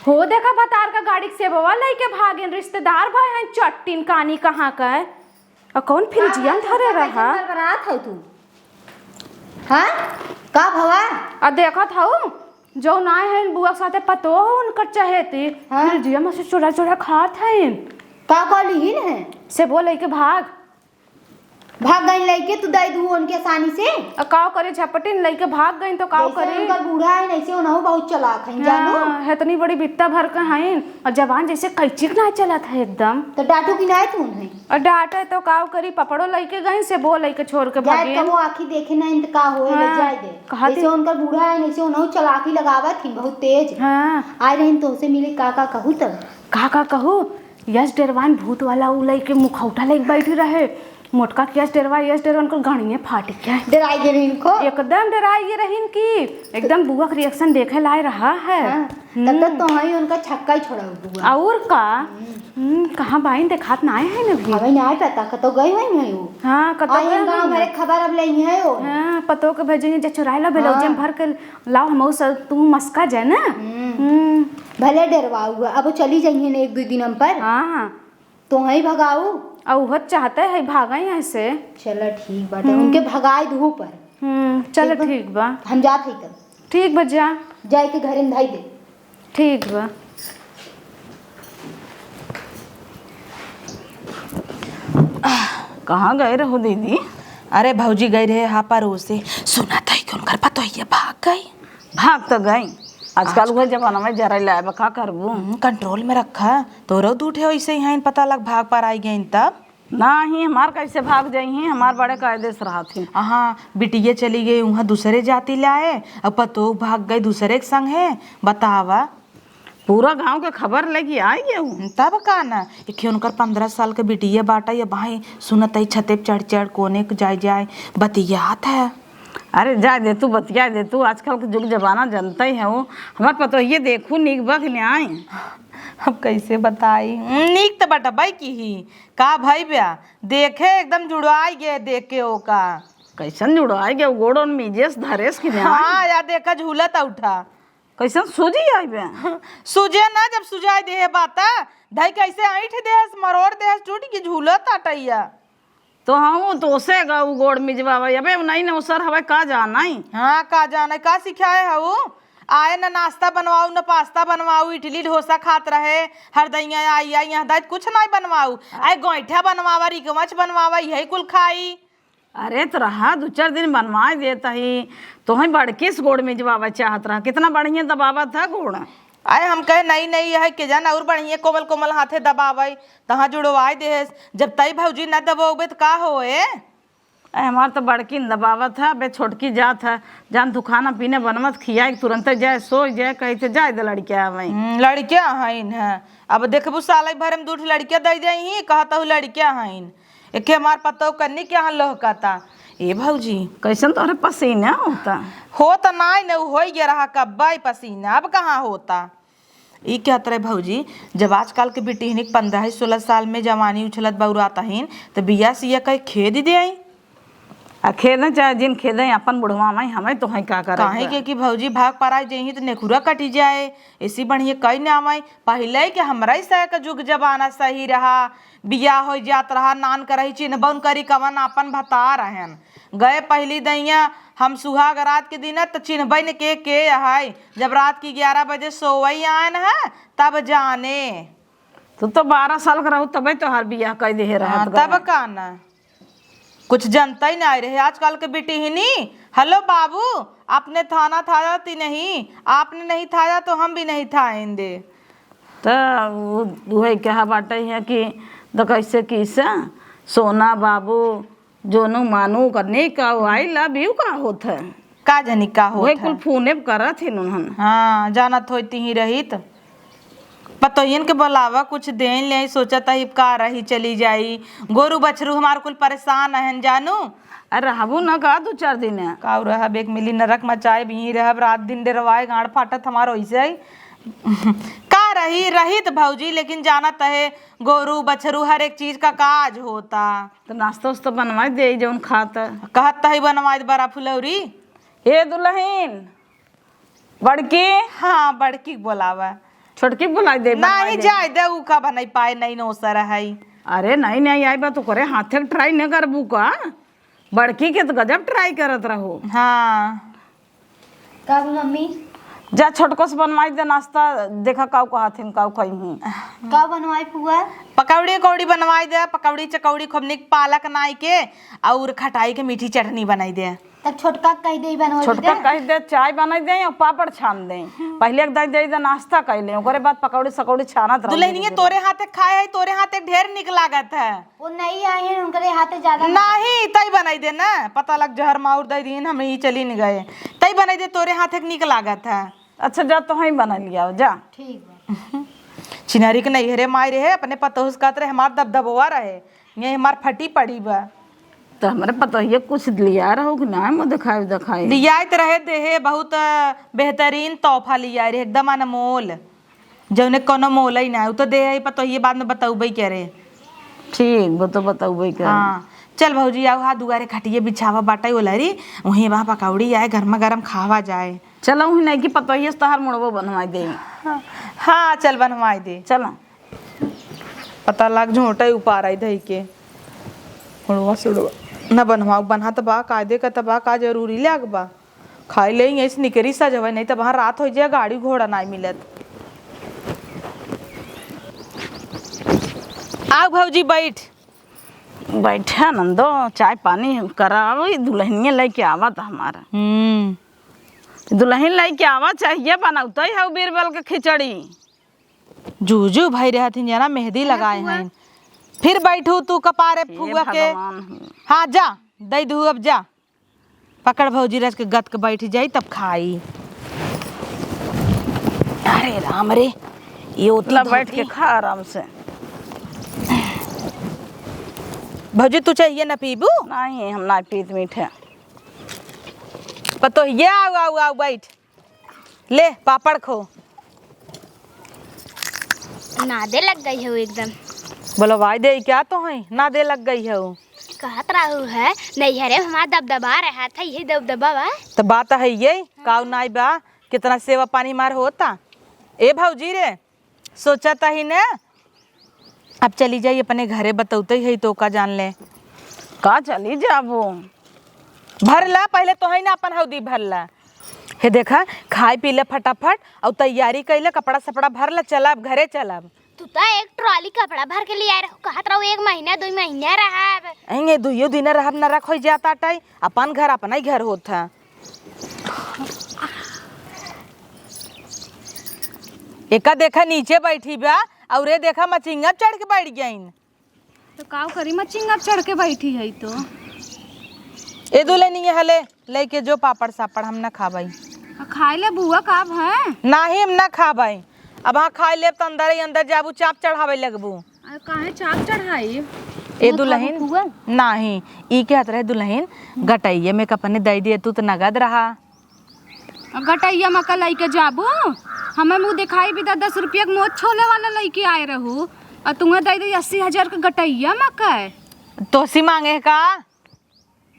हो देखा, भतार का गाड़ी के सेबवा लइके भागेन, रिश्तेदार भय हैं चट्टिन कानी कहाँ का। आ कौन फ्रिजिया में धरे रहा? बरबरात हो तू? हाँ? का भवा? आ देखत हऊ, जौन आए हैं बुआ के साथे पतोह उनकर चहेती, हाँ। फ्रिजिया में से चोरा चोरा खात हैं। का का लिहिन है? सेबवा लइके भाग। भाग गइन लइके, तू दे दू उनके आसानी से। आ काव करे, झपटिन लइके भाग गइन तो काव जैसे करे? उनकर बूढ़ा है, ऐसे उनहु बहुत चालाक हैं, जानू। हाँ, इतनी बड़ी बित्ता भर के हैं, और जबान जैसे कैंची के ना चलत है एकदम। तो डांटू कि नाय तू उन्हें? और डांटे तो काव करी, पपड़ो लइके गइन, सेबो लइके छोड़ के जाए भागिन। कबो आँखी देखे ना, इन तो का होए, ले हाँ, जाए दे। कहा जैसे थी? उनकर बूढ़ा है, ऐसे उनहु चालाकी लगावत ही, बहुत तेज। हाँ। आए रहिन तोहसे मिले, का का कहू तब? का का कहू? यस डेरवाइन भूत वाला उ लइके मुखौटा लइके बैठी रहे। मोटका के यस डेरवा, यस डेरवा उनकर गणिये फाटि गया। डेराइ गए रहिन को? एकदम डेराइ गए रहिन कि एकदम बुआ के reaction देखे लाए रहा है। हाँ, तब तक हम्म। तो वहीं उनका छक्का ही छोड़ा बुआ। और का? हम्म। हम्म, कहाँ बाइन देखात ना आए हैं अभी। अबे ना आए पता, कतो गई हुई है वो। हाँ, कतो आए गई हैं गाँव हुई भरे हैं। खबर अब ले है वो। हाँ, पतो के भेजेंगे जे चुराए ला ब्लाउज हाँ। में भर के लाओ, हम सब तू मस्का जाए ना। हम्म। हम्म। भले डेरवाऊ है, अब वो चली जाइए ना एक दो दिन हम पर। हाँ, हाँ। तो वहीं भगाऊ। आ उहो चाहते है भागे यहाँ से। चलो ठीक बाटे, हम्म। उनके भगाए दू पर। हम्म, चलो एक बार ठीक बा। हम जात हई तब। ठीक बा, जा। जाए के घरे में धई दे। ठीक बा। कहाँ गए रहो दीदी? अरे भौजी गई रहे हा परोसे, सुना था कि उनकर पतोहिया भाग गई। भाग तो गई, आजकल आज- वह जमाना में जरा लाए बा, का करबू? हम्म, control में रखा, तोरो दू ठे ऐसे ही हैं, पता लग भाग पर आई गई तब। नाही, हमार कैसे भाग जाइहीं, हमार बड़े कायदे से रहत ही। हाँ, बिटिया चली गई वहाँ दूसरे जाति लाए, अब पतोह भाग गई दूसरे के संग है, बतावा। पूरा गाँव के खबर लेके आई है उ। तब का ना, एक उनकर पन्द्रह साल के बिटिया बाटा, ये भाई सुनत ही छते पे चढ़ चढ़ कोने के जाए जाए बतियात है। अरे जाए दे तू, बतियाए दे तू, आजकल के जुग जमाना जनते ही है वो। हमार पतोहिए देखू नीक बा कि नाई। अब कैसे बताई, नीक तो बटबई की ही, का भई ब्या, देखे एकदम जुड़ाई गए देख के ओका। कैसन जुड़ाई गए, गोड़ ओन मीजेस धरेस कि नाई? हाँ, या देखा झूलत उठा। कैसन सूझी आई बे? सूझे ना, जब सुझाई देहे बात, धई कैसे ऐंठ देहस, मरोड़ देहस, टूट के झूलत अटैया। तो हाँ, वो तो से गा, वो गोड़ मिजवावे, अबे वो नहीं ना, वो सर हवे का जानाई। हाँ, का जानाई, का सिखाए हऊ? आए न नाश्ता बनवाऊ, न पास्ता बनवाऊ, इडली डोसा खात रहे, हर दैया आई, आई, यहाँ दाई कुछ नहीं बनवाऊ। आए गोइठा बनवावा, रिकवच बनवावा, यही कुल खाई। अरे तो रहा, दू चार दिन बनवाए देत ही, तोहई बड़की से गोड़ मिजवावे चाहत रहा, कितना बढ़िया दबावत है गोड़। आए हम कहे, "नहीं, नहीं, यह के जान और बढ़िया कोमल कोमल हाथे दबावे, तहाँ जुड़वाए देहेस। जब तई भौजी न दबोबे त का होए?" अरे हमार तो बड़की न दबावत है, अबे छोटकी जात है, जान तू खाना पीना बनवत खियाए, तुरंते जाए, सोई जाए, कही थे जाए दे लड़किया हवई। हम्म, लड़किया हईन है। अब देखबू साल भर में दू ठे लड़किया दे जाई ही, कहत हूँ लड़किया हईन। एके हमार पतोह कन्नी के यहाँ लोहकता। ए भौजी, कैसन तोहरे पसीना होता? हो त नाई न, उ होई गया रहा कब्बा ही पसीना, अब कहाँ होता? ई कहत रहे भौजी, जब आजकल के बिटिहनी के पन्द्रह सोलह साल में जवानी उछलत बौरात हईन, त बिया सिया कहे खेद दे आई। आ खेदें चाहे जिन खेदें, अपन बुढ़वा माई हमें तो हैं का करे काहे के? के कि भौजी भाग पराई जइहीं त नेखुरा कटी जाए, ऐसी बढ़िया कई ना आवे। पहिले के हमरा ही सह का जुग जमाना सही रहा, बियाह हो जात रहा, नान करही चिन्हबउन करी कवन आपन भतार रहन। गए पहली दैया हम सुहाग रात के दिन त चिन्हबइन के के अहै, जब रात की ग्यारह बजे सोवई आयन है तब जाने। तू तो बारह साल का रहू तबे तोहार बियाह कई देहे रहत हाँ, गवा। तब का ना, कुछ जनता ही नहीं रहे। आजकल के बिटिहनी, "हेलो बाबू, आपने थाना थाया ती नहीं, आपने नहीं थाया तो हम भी नहीं थाएंगे।" त उ-, उहे कहा बाटे है कि द कैसे किसे सोना बाबू, जोनू मानू करने का, "I love you" का होत है? का जानी का होत वही कुल है। फोने पे करत ही उन्हन। हाँ, जानत होती ही रहित। पतोहियन के बोलावा, कुछ देन ले, सोचत ही का रही चली जाई। गोरू बछरू हमार कुल परेशान हन जानू। अरे रहबू ना का दू चार दिन? काउ रहब, एक मिली नरक मचाए भी रहब, रात दिन डेरवाए, गांड फाटत हमार वैसे ही। का रही, रही त भौजी, लेकिन जानत है, गोरू बछरू हर एक चीज का काज होता। तो नाश्ता उस्ता बनवाए दे, जौन खात। कहत तही बनवाए दे बड़ा फुलौरी। ए दुल्हन, बड़की। हाँ, बड़की के बोलावा। छोटकी के बोलाए दे, बनवाए नहीं दे। जाए दे, ऊ का बनाई पाए, नहीं नौसर है। अरे नहीं, नहीं आई बा, तो करे हाथे के try न करबू का? बड़की के तो गजब try करत रहो। हाँ। का बा मम्मी? जा छोटको से बनवाई दे नाश्ता, देखा काऊ कहत हिन, काऊ कही। का बनवाई फुआ? पकौड़ी कौड़ी बनवाई दे, पकौड़ी चकौड़ी खूब निक पालक नाई के और खटाई के मीठी चटनी बनाई दे। तब छोटका कह दे बनवाई छोटका दे। कह दे चाय बनाई दे और पापड़ छान दे। पहले एक दाई दे दे नाश्ता कर ले, ओकरे बाद पकौड़ी सकौड़ी छानत रहो दुल्हनिया धीरे धीरे। तोरे हाथे खाए है, तोरे हाथे ढेर निक लागत है। वो नहीं आए हैं, उनके हाथे ज्यादा नहीं, तई बनाई दे ना, पता लग जहर माउर दे दीन, हम ही चली न गए। तई बनाई दे, तोरे हाथे के निक लागत है। अच्छा जा, तो ही बना लिया जा। ठीक बा। चिन्हरी के नैहरे माई रहे, अपने पतोह से कहत रहे, हमार दबदबवा रहे, ये हमार फटी पड़ी बा। तो हमरे पतोहिए कुछ लिया रहो कि ना, मुँह दिखाए दिखाए। लियाइत रहे देहे, बहुत बेहतरीन तोहफा लिया रहे, एकदम अनमोल। जौने कोनो मोलई ना, उ तो दे आई, पतोहिए बाद में बतौबे करे। ठीक, वो तो बतौबे करे। हाँ, चल भौजी, आओ, हाँ, दुआरे खटिए बिछावा बाटे ओलरी, वहीं वहाँ पकौड़ी आए, गर्मा गर्म खावा जाए। चलो, वहीं नहीं कि पतोहिए से तहार मुड़वो बनवाई दे। हाँ, हाँ, चल बनवाई दे। चलो। पता लाग झोंटा ही उपार आई धई के। मुड़वा सुड़वा। न बनवाओ, बना त बा, कायदे का त बा, का जरूरी लाग बा। खाई लेई, ऐसे निकरी सजवे, नहीं त वहाँ रात होइ जाए, गाड़ी घोड़ा नाई मिलत। आओ भौजी, बैठ। बैठे नंदो, चाय पानी कराओ, ई दुल्हनिया लेके आवा त हमारा। हम्म। दुल्हन लेके आवा चाहिए, बनौते हौ बीरबल के खिचड़ी। जूजू भाई रहथिन जना, मेहंदी लगाए हैं। फिर बैठू तू कपारे फुआ के। भगवान हो। हाँ, जा, दई दू अब जा। पकड़ भौजी रच के गत के बैठ जाई, तब खाई। अरे राम रे, ये उतला बैठ के खा आराम से। भौजी, तू चाहिए ना पीबू? नहीं, हम ना पीत मीठे। पतोहिए, आओ, आओ, आओ, बैठ। ले, पापड़ खो। नादे लग गई हो एकदम। बोलवाई दे, क्या तो है? नादे लग गई हो। कहत रहू है, नैहरे में हमार दबदबा रहा था, यही दबदबा बा। तो बात है ये, काऊ नाई बा, कितना सेवा पानी मार होता। ए भौजी रे, सोचा त ही न, अब चली जाई अपने घरे, बतौते ही तो का जान ले। का चली जाबो? भर ला, पहले तो है ना अपन हौदी भर ला। हे देखा, खाए पी ले फटाफट और तैयारी कर ले, कपड़ा सपड़ा भर ला, चला अब घरे चला अब। तू तो एक ट्रॉली कपड़ा भर के ले आए रहो, कहत रहो एक महीना दो महीना रहब। एंगे दुइयो दिन रहब, नरक हो जाता टाई, अपन घर अपना ही घर होत है। एका देखा नीचे बैठी बा, और ये देखा मचिंगा चढ़ के बैठ गईन। तो काव करी, मचिंगा चढ़ के बैठी है तो। ए दुल्हनिया हले, लेके जो पापड़ सापड़, हम ना खाबई। आ, खाए ले बुआ, का अब है? नाही, हम ना खाबई। अब हाँ खाए लेब तो अंदर ही अंदर जाबू, चाप चढ़ावे लगबू। अरे काहे चाप चढ़ाई? ए दुल्हन, नाही, ई कहत रहे दुल्हन, गटैये में कपने दे दिए, तू तो नगद रहा। आ गटैया में का लइके जाबू? हमें मुँह दिखाई भी दा, दस रुपया के मोच छोले वाला लइके आए रहू, और तुम्हें दे दे अस्सी हजार के गटैया में का? तोसी मांगे है का?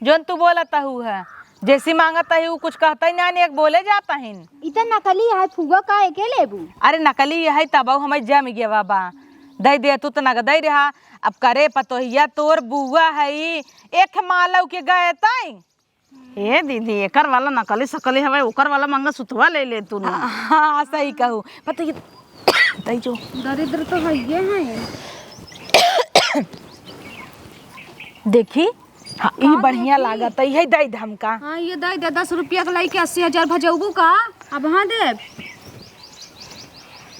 जोन तू बोलत हू है, जैसी मांगत ही, उ कुछ कहता ही ना, एक बोले जाता ही। ई त नकली है फुआ, का एके लेबू? अरे नकली है, तब हमें जम गया बाबा, दे दे तू त नगद ही रहा। अब करे पतोहिया तोर बुआ है, एक मालव के गए ताई। ए दीदी, एकर वाला नकली सकली हवे, ओकर वाला मंगलसूत्रवा ले ले तू ना। हाँ, हाँ, सही कहू। पता ये, तई जो दरिद्र तो है ये है। देखी, हाँ, ई का बढ़िया देखी? लागत है, ये दे दे हमका। हाँ, ये दे दे, दस रुपया के लइके अस्सी हजार भजौबू का? अब हाँ देब।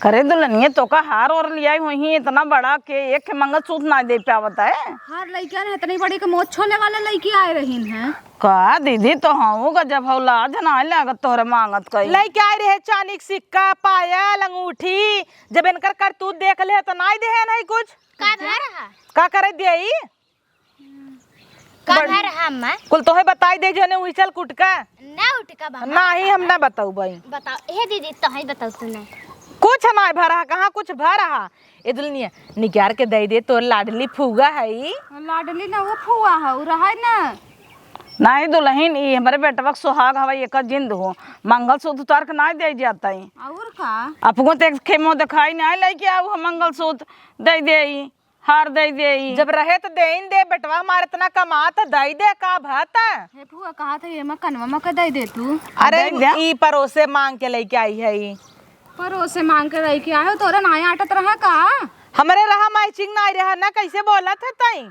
करे दुल्हनिया, तोका हार और लियाई होई इतना बड़ा के एक मंगलसूत्र ना दे पावत है। हार लइके आए, इतनी बड़ी के मोछ छोले वाले लइके आए रहीन हैं। का दीदी, तो हऊ गजब हऊ, लाज ना लागत तोहरे मांगत कई। लइके आए रहे चांदी के सिक्का, पायल, अंगूठी, जब इनकर करतूत देख ले तो नाई देहे नहीं कुछ। का भा रहा? का करे देई? का बड़- भर हम? कुल तोहे बताई दे, जने उही चल कुटका। ना उटका बा, ना ही, हम ना बताऊ बाई। बताओ, हे दीदी, तोहे बताओ तू ना। कुछ ना भरा, कहाँ कुछ भरा? ए दुल्हनिया, निकार के दे दे, तोर लाडली फुआ है। लाडली ना, वो फुआ है, उ रहा है ना। नाही दुल्हन, ई हमरे बेटवा के सुहाग हवा, एकर जिंद हो। मंगलसूत्र उतार के नाही दे जाता है। और का? अपको तो एक खेमो दिखाई नाही, लेके आऊ हम मंगलसूत्र, दे दे ई, हार दे दे ई। जब रहे तो देइन दे, बेटवा हमार इतना कमात, दे दे, का भाता? हे फुआ, कहा था ये मैं कनवा में के दे दे तू। अरे, दे दे। ई परोसे मांग के लेके आई है ई। परोसे मांग के लेके आए हो, तोरा नाही आटत रहा का? हमरे रहा मैचिंग नाही रहा ना, कैसे बोलत है तई?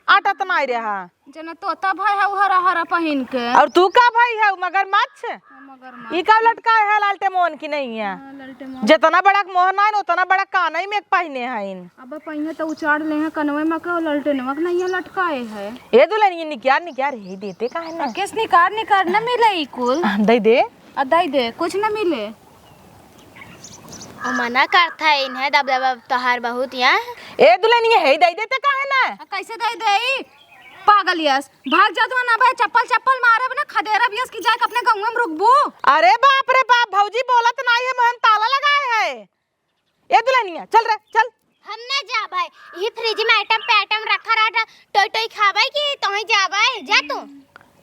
आटत नाही रहा। जना तोता भाई है, हरा हरा पहिन के। और तू का भाई है, मगरमच्छ? मगरमच्छ। ई का लटकाए है लालटेन मोहन की नहीं है? हाँ, लालटेन मोहन। जितना बड़ा मोहन है, उतना बड़ा कानई में एक पहिने है। अब पहिने तो उचार ले हैं कनवे में के, और लालटेनवा के नहीं है लटकाए है। ए दुल्हन, ये निकार, निकार, हे देते काहे ना? केस निकार, निकार न मिले ई कुल। आ, दे दे। आ, दे दे, कुछ न मिले। ओ मना करत है, इन्हें दबदबा तोहार बहुत यहाँ। ए दुल्हन, ये हे दे देते काहे ना? आ, कैसे दे दे ई? पागल यस, भाग जा तू ना भाई, चप्पल चप्पल मारब ना, खदेरब यस कि जाके अपने गंगवा में रुकबू। अरे बाप रे बाप, भौजी बोलत नाही है, मोहन ताला लगाए है। ए दुल्हनिया, चल रे, चल। हम ना जा भाई, यही फ्रिज में आइटम पे आइटम रखा रहा, टोई टोई खाबै कि तोही जाबै, जा तू।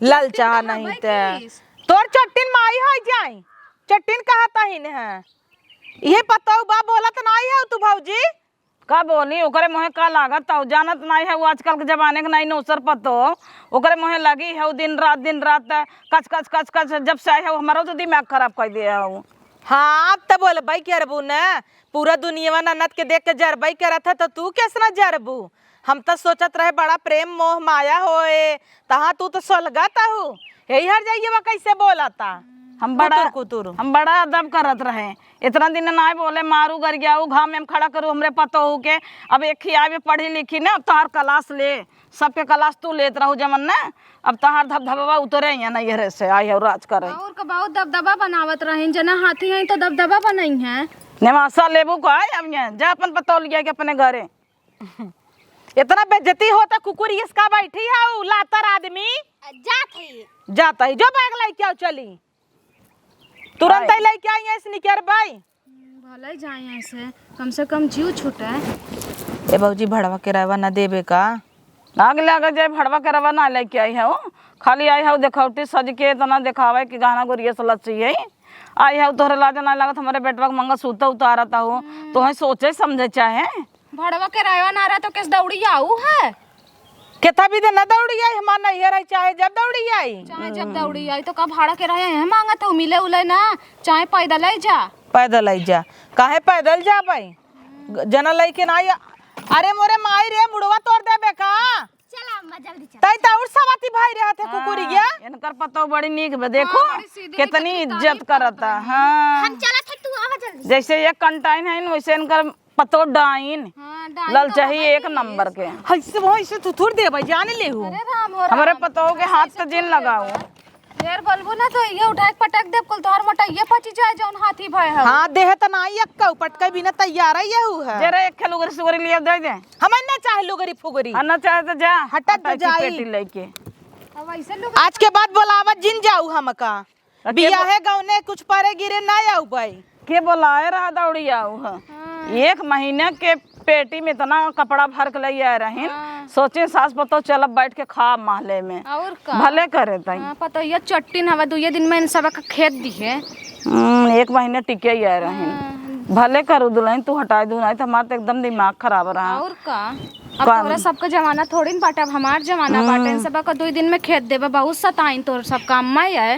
ललचा चट्टिन नहीं कहाँ ते। बैठीस? तोर चट्टिन माई होई जाई, चट्टिन कहा तहिन है। ये पतौ बा बोलत नाही है तू भौजी। का बोली, ओकरे मुँहे का लागत, तौ जानत नाही है, वो आजकल के जमाने के नाही नौसर पतौ, ओकरे मुँहे लगी है, वो दिन रात, दिन रात कच, कच, कच, कच, जब से आई है, वो हमारा तो दिमाग खराब कर दिया है वो। हाँ, अब त बोलबई करबू न, पूरा दुनियावा ननद के देख के जरबई करत है, त तू कैसे न जरबू? हम त सोचत रहे बड़ा प्रेम मोह माया होए, तहाँ तू त सोलगत हऊ। यही हर जाइए बा कैसे बोलता? हम बड़ा कुतुर कुतुर। हम बड़ा अदब करत रहे, इतना दिन नाय बोले, मारू गरियाऊ, घाम में खड़ा करू हमरे पतोहू के। अब एक ही आवे पढ़ी लिखी न, अब तोहार क्लास ले, सबके क्लास तू लेत रहू जमन न, अब तोहार धबधबवा उतरे यहाँ नैहरे से आई है राज करे। और का बहुत दबदबा बनावत रहिन, जना हाथी हैं तो दबदबा बनई हैं। नेवासा लेबू का है अब यहाँ, जा अपन पतोह लिया के अपने घरे। इतना बेइज्जती होता, कुकुर इसका बैठी है, उ लातर आदमी। जात है। जाता है, जो बैग लेके आओ, चली। तुरंत आई। ही लेके आई है, इसने क्या रे भाई? भले जाए ऐसे, कम से कम जीव छूटे। ए भौजी, भड़वा किराया ना देबे का? आगे ले आगे जाए, भड़वा किराया ना लेके आई है, खाली आई है देखौटी सज के, इतना देखावे कि गहना गुरिया से लच्ची है। आई है, तोहरे लाज ना लागत, हमारे बेटवा के मंगलसूत्र उतारत हो, हम्म। तोहे सोचे समझे चाहे। भड़वा किराया ना रहा तो कैसे दौड़ी आऊ है? केथा भी दे ना दौड़ी आई, हमार नैहर है, चाहे जब दौड़ी आई। चाहे जब दौड़ी आई, तो का भाड़ा किराया है मांगत हो, मिले उले ना, चाहे पैदल आई जा। पैदल आई जा, काहे पैदल जा भाई? जना लइके ना आई। अरे मोरे माई रे, मुड़वा तोड़ देबे का? चला अम्मा, जल्दी चला। तई त और सवाती भाई रहत है कुकुरिया। हाँ, इनकर पतोह बड़ी नीक बा, देखो, हाँ, बड़ी सीधी, कितनी कितनी इज्जत तारीफ करत करता है। हाँ। हम चला थे, तू आवा जल्दी। जैसे ये कंटाइन है, वैसे इनकर पतोह डाइन। हाँ, डाइन तो ललचही हवे एक ही। नंबर के। ऐसे वो ऐसे थुथुर देबे, जान लेहू। अरे राम हो राम। हमरे पतोह के हाथ ऐसे तो जिन थुथुर लगाओ। देबे। ढेर बोलबू ना तो ये उठाए के पटक देब, कुल तोहर मोटाइये पची जाए जौन हाथी भय है। हाँ, देह त ना एक्का पटके बिना तैयार है यहू है। जरा एक खेल उगरी सुगरी लिया दे दे। हमें ना चाहे लुगरी फुगरी। हाँ, ना चाहे तो जा। हटा तो हटा की जाई। पेटी लेके। अब ऐसे लोग आज के बाद बोलावत जिन जाऊ हमका। अ, के बो- बियाहे गौने कुछ परे गिरे ना आऊ बाई। के बोलाए रहा दौड़ी आऊ ह। हाँ। एक महीना के पेटी में इतना कपड़ा भर के ले आए रहिन। हाँ। सोचे सास पतोह चलब बैठ के खा महले में। और का? भले करे तई। हाँ, पतोहिया चट्टिन हवा, दुइये दिन में इन सब का खेत दिहे। हम्म, एक महीना टिके आए रहिन। हाँ। भले करू दुल्हन, तू हटाए दू, नहीं तो हमार तो एकदम दिमाग खराब रहा। और का? अब कान तोरा सबका जमाना थोड़ी न बाटे, अब हमार जमाना हम्म। बाटे। इन सब का दुई दिन में खेत देबा, बहुत सताइन तोर सब काम में है।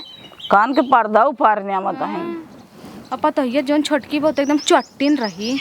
कान के पर्दा उपार ने आवत है। हाँ। अब पतोहिया जौन छोटकी बहुत एकदम चट्टिन रही।